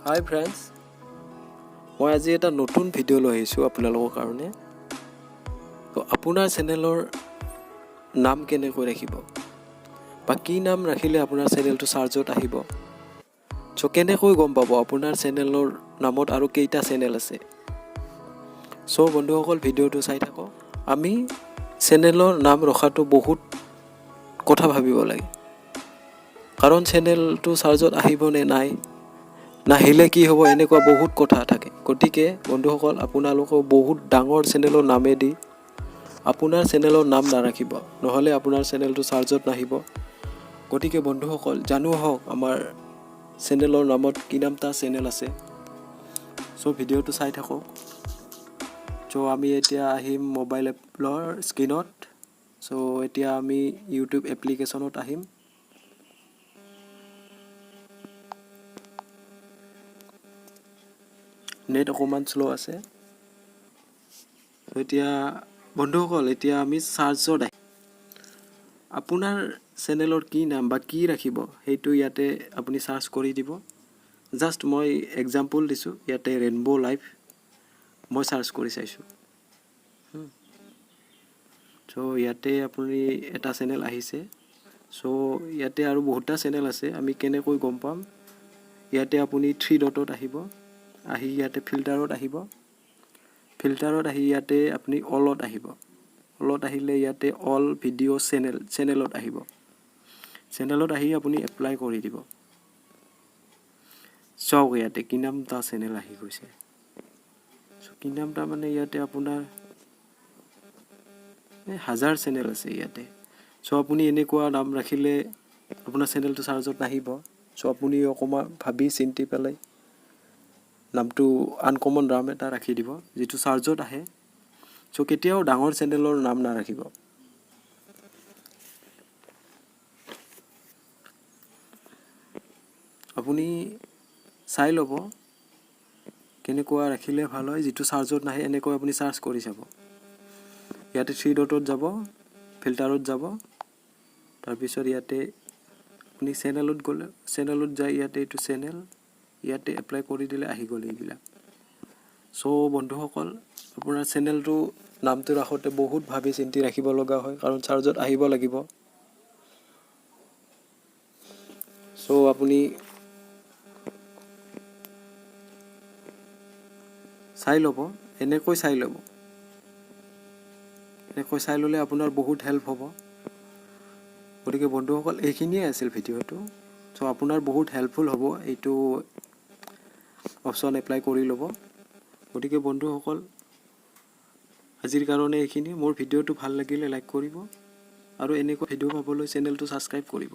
হাই friends, মই আজি এটা নতুন ভিডিঅ' লৈ আহিছোঁ আপোনালোকৰ কাৰণে। তো আপোনাৰ চেনেলৰ নাম কেনেকৈ ৰাখিব বা কি নাম ৰাখিলে আপোনাৰ চেনেলটো চাৰ্জত আহিব, চ' কেনেকৈ গম পাব আপোনাৰ চেনেলৰ নামত আৰু কেইটা চেনেল আছে। চ' বন্ধুসকল, ভিডিঅ'টো চাই থাকক। আমি চেনেলৰ নাম ৰখাটো বহুত কথা ভাবিব লাগে, কাৰণ চেনেলটো চাৰ্জত আহিব নে নাই, নাহিলে কি হ'ব, এনেকুৱা বহুত কথা থাকে। গতিকে বন্ধুসকল, আপোনালোকেও বহুত ডাঙৰ চেনেলৰ নামেদি আপোনাৰ চেনেলৰ নাম নাৰাখিব, নহ'লে আপোনাৰ চেনেলটো চাৰ্জত নাহিব। গতিকে বন্ধুসকল, জানো আহক আমাৰ চেনেলৰ নামত কিমানটা চেনেল আছে। চ' ভিডিঅ'টো চাই থাকক। চ' আমি এতিয়া আহিম মোবাইল এপৰ স্ক্ৰীণত। চ' এতিয়া আমি ইউটিউব এপ্লিকেশ্যনত আহিম। নেট অকণমান শ্ল' আছে। এতিয়া বন্ধুসকল, এতিয়া আমি চাৰ্চত আহিম। আপোনাৰ চেনেলৰ কি নাম বা কি ৰাখিব সেইটো ইয়াতে আপুনি চাৰ্চ কৰি দিব। জাষ্ট মই এক্সাম্পল দিছোঁ, ইয়াতে ৰেইনব' লাইফ মই চাৰ্চ কৰি চাইছোঁ। চ' ইয়াতে আপুনি এটা চেনেল আহিছে। চ' ইয়াতে আৰু বহুতটা চেনেল আছে, আমি কেনেকৈ গম পাম? ইয়াতে আপুনি থ্ৰী ডটত আহিব, আহি ইয়াতে ফিল্টাৰত আহিব। ফিল্টাৰত আহি ইয়াতে আপুনি অলত আহিব। অলত আহিলে ইয়াতে অল ভিডিঅ' চেনেল, চেনেলত আহিব। চেনেলত আহি আপুনি এপ্লাই কৰি দিব। চাওক ইয়াতে কিমানটা চেনেল আহি গৈছে। চ' কিমানটা মানে ইয়াতে আপোনাৰ হাজাৰ চেনেল আছে ইয়াতে। চ' আপুনি এনেকুৱা নাম ৰাখিলে আপোনাৰ চেনেলটো চাৰ্জত নাহিব। চ' আপুনি অকণমান ভাবি চিন্তি পেলাই নামটো আনকমন নাম এটা ৰাখি দিব, যিটো চাৰ্জত আহে। চ' কেতিয়াও ডাঙৰ চেনেলৰ নাম নাৰাখিব। আপুনি চাই ল'ব কেনেকুৱা ৰাখিলে ভাল হয়, যিটো চাৰ্জত নাহে। এনেকৈ আপুনি চাৰ্চ কৰি চাব। ইয়াতে থ্ৰী ডটত যাব, ফিল্টাৰত যাব, তাৰপিছত ইয়াতে আপুনি চেনেলত গ'লে, চেনেলত যাই ইয়াতে এইটো চেনেল ইয়াতে এপ্লাই কৰি দিলে আহি গ'ল এইবিলাক। চ' বন্ধুসকল, আপোনাৰ চেনেলটো নামটো ৰাখোঁতে বহুত ভাবি চিন্তি ৰাখিব লগা হয়, কাৰণ চাৰ্জত আহিব লাগিব। চ' আপুনি চাই ল'ব, এনেকৈ চাই ল'ব। এনেকৈ চাই ল'লে আপোনাৰ বহুত হেল্প হ'ব। গতিকে বন্ধুসকল, এইখিনিয়ে আছিল ভিডিঅ'টো। চ' আপোনাৰ বহুত হেল্পফুল হ'ব, এইটো অপশ্যন এপ্লাই কৰি ল'ব। গতিকে বন্ধুসকল, আজিৰ কাৰণে এইখিনি। মোৰ ভিডিঅ'টো ভাল লাগিলে লাইক কৰিব আৰু এনেকুৱা ভিডিঅ' পাবলৈ চেনেলটো ছাবস্ক্ৰাইব কৰিব।